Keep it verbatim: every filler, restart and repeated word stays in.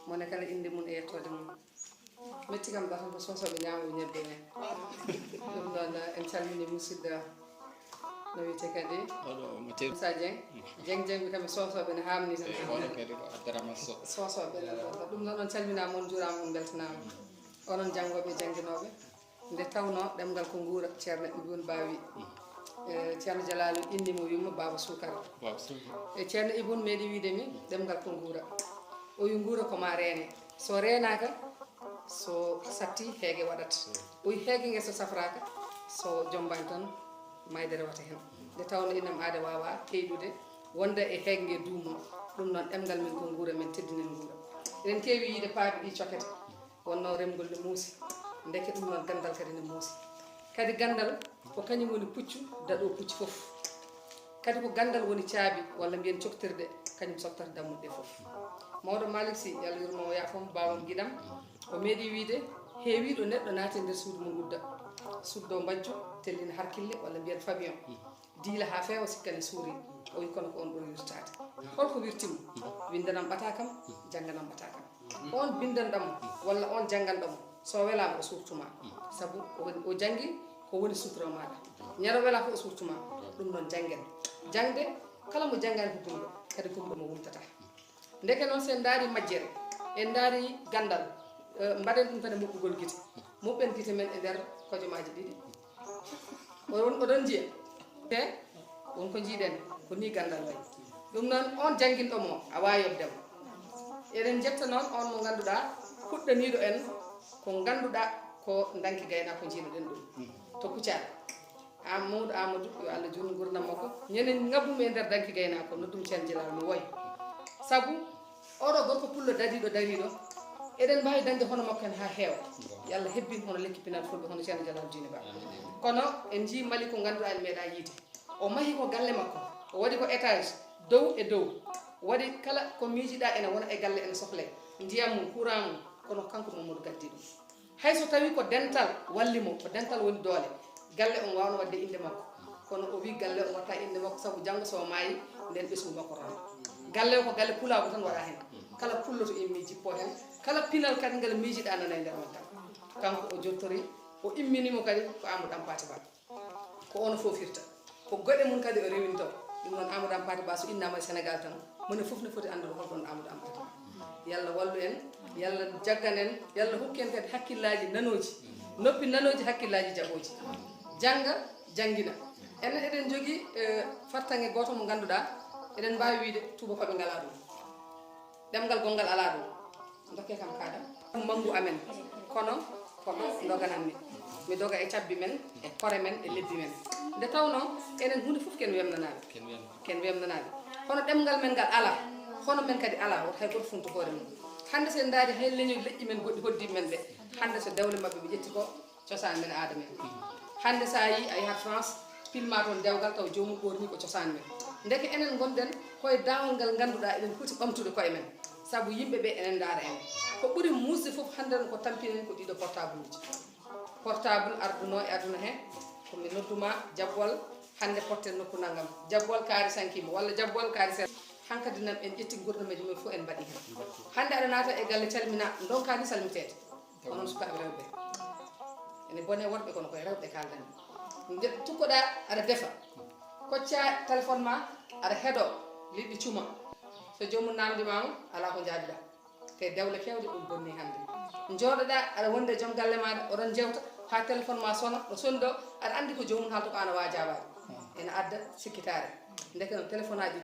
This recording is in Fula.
Mone kala innde mum e yettoode mum. Metti kam ɗatal ko soosooɓe ñaamo ñebbe ɓe. Ɗum ɗoon, en calmini musidɗo no wiyetee kadi Moussa Dieng. Dieng Dieng ɓe kam e soosooɓe ne haamni tan. Soosooɓe ɗum ɗoon, ɗum ɗoon on calminaama, on njuuraama, on mbeltanaama. Onon janngooɓe e jannginooɓe. Nde tawnoo ɗemngal ko nguura, Ceerno Ibun Baawi. E Ceerno Jalaalu inni mo, wimmo Baaba Suukara. E Ceerno Ibun meeɗi wiide mi, ɗemngal ko nguura. O wi nguura ko ma reene. So reenaaka, so satti heege waɗat. O wi heege nge so safraaka, so jombaani tan maayde rewata heen. Nde tawnoo inam aada waawa keyɗude, wonda e heege nge duumo. Ɗum noon ɗemngal men ko nguura, men teddinen nguura. Eɗen keewi yiide paabi ɗi cokete. Wonno remgol ne muusi, ndeke ɗum noon ganndal kadi ne muusi. Kadi ganndal ko kañum woni puccu daɗo pucci fof. Kadi ko ganndal woni caabi walla mbiyen coktirde, kañum sottata dammuɗe ɗe fof. Mawɗo Malick Sy, yo Allah yurmo o yaafo mo, baawam giɗam, o meeɗi wiide, heewiiɗo neɗɗo naati e nder suudu mum udda, suddo mbajjo, tellina harkille walla mbiyen fabion. Diila haa feewa, sikka ne suuri. O wi kono ko on ɓuri wirtaade. Holko wirti mo? Winndanam ɓatakam, jannganam ɓatakam. On binndanɗo mo walla on jannganɗo mo, so welaama o suurtu ma. Sabu o, o janngi ko woni sutura maaɗa. Ñande o welaa fof o suurtu ma. Ɗum noon janngen. Jaŋde, kala mo janngaani ko gumɗo, kadi gumɗo mo wumtata. Ndeke noon, so en ndaari majjere, en ndaari ganndal, eh, mbaɗen ɗum tan e moɓɓugol gite. Moɓɓen gite men e nder hojomaaji ɗiɗi. Oɗon, oɗon njiya? Te won ko njiiɗen, ko nii ganndal wayi. Ɗum noon, on jannginɗo mo, a waawi yoɓde mo. Eɗen njetta noon on mo ngannduɗaa, huɗɗaniiɗo en ko ngannduɗaa ko ndanki gaynaako, njiiɗo-ɗen ɗum to Kuccaali. Am Mamadou Amadou, yo Allah juutnu nguurndam makko. Ñande ngabbumi e nder danki gaynaako, noddumi Ceerno Jalaal, mi woy. Sabu oɗo gorko pullo dariiɗo, dariiɗo, eɗen mbaawi dañde hono makko heen haa heewa. Yo Allah hebbin hono lekki pinal fulɓe, hono Ceerno Jalaal Diine Ba. Kono en njii Mali ko ngannduɗaa en meeɗaa yiide. O mahi ko galle makko, o waɗi ko étage, dow e dow. Waɗi kala ko miijiɗaa ene wona e galle, ene sohlee. Ndiyam mum, courant mum, kono kanko Mamadou gaddi ɗum. Hay so tawii ko dental walli mo, ko dental woni doole, galle on waawno waɗde innde makko. Kono o wii galle on watta innde makko, sabu janngo so o maayi, nden ɓesngu makko ronda. Galle o ko galle pulaagu tan waɗa heen. Kala pullo to immi jippo heen, kala pinal kadi ngal miijiɗaa nana e nder maggal. Kanko o jottori, o immini mo kadi ko Amadou Hampâté Bâ. Ko on fof firta. Ko goɗe mum kadi o rewinto. Ɗum noon, Amadou Hampâté Bâ so innaama e Sénégal tan, mone fof ne foti anndude hol ɗon Amadou Hampâté Bâ. Yo Allah wallu en, yo Allah jaggan en, yo Allah hokku en kadi hakkillaaji nanooji, noppi nanooji, hakkillaaji jaɓooji. Jannga, janngina. Enen eɗen njogii, eh, fartaŋŋe gooto mo ngannduɗaa, eɗen mbaawi wiyde tuubakooɓe ngalaa ɗum. Ɗemngal gonngal alaa ɗum. Ndokkee kam kaadam. Ɗum manngu amen, kono ko ɗo ndoganammi. Mi doga e cabbi men, e kore men, e lebbi men. Nde tawnoo enen huunde fof ken wemnanaaɓe. Ken wem- ken wemnanaaɓe. Kono ɗemngal men ngal alaa, hono men kadi alaa, woto hay gooto funtu hoore mum. Hannde so en ndaari hay leñol leƴƴi men goɗɗi hoddii men ɓe, hannde so dewle maɓɓe ɓe ƴetti ko cosaan men, aada men. Hannde so a yii a yahat France, pilma toon dewgal taw joomum ɓoornii ko cosaan men. Ndeke enen ngonɗen koye daawal ngal ngannduɗaa eɗen poti ɓamtude koye men. Sabu yimɓe ɓe enen ndaara en. Ko ɓuri muusde fof hannde noon ko tampinen ko ɗiɗo portable uji. Portable ardunoo e aduna he, ko mi nodduma jabbol, hannde potten nokku nanngam. Jabbol kaari sankiima, walla jabbol kaari sen. Hankadi nam en ƴetti gurdam men fof en mbaɗi heen. Hannde aɗa naata e galle calmina, ndonkaa ni salmiteede. Onon sukaaɓe rewɓe, ene bone worɓe, kono koye rewɓe kaaldan. Nde tukkoɗaa aɗa defa, koccaa téléphone ma, aɗa heɗoo liɗɗi cuma. So joomum namndimaama, alaa ko njaabiɗaa. Te dewle keewɗe ɗum bonni hannde. Njooɗoɗaa aɗa wondi e joom galle maaɗa, oɗon njewta, haa téléphone ma sona, ɗo soni ɗo, aɗa anndi ko joomum haalta ko aan a waajaa waade. Ene adda sikkitaare. Ndeke noon téléphone aji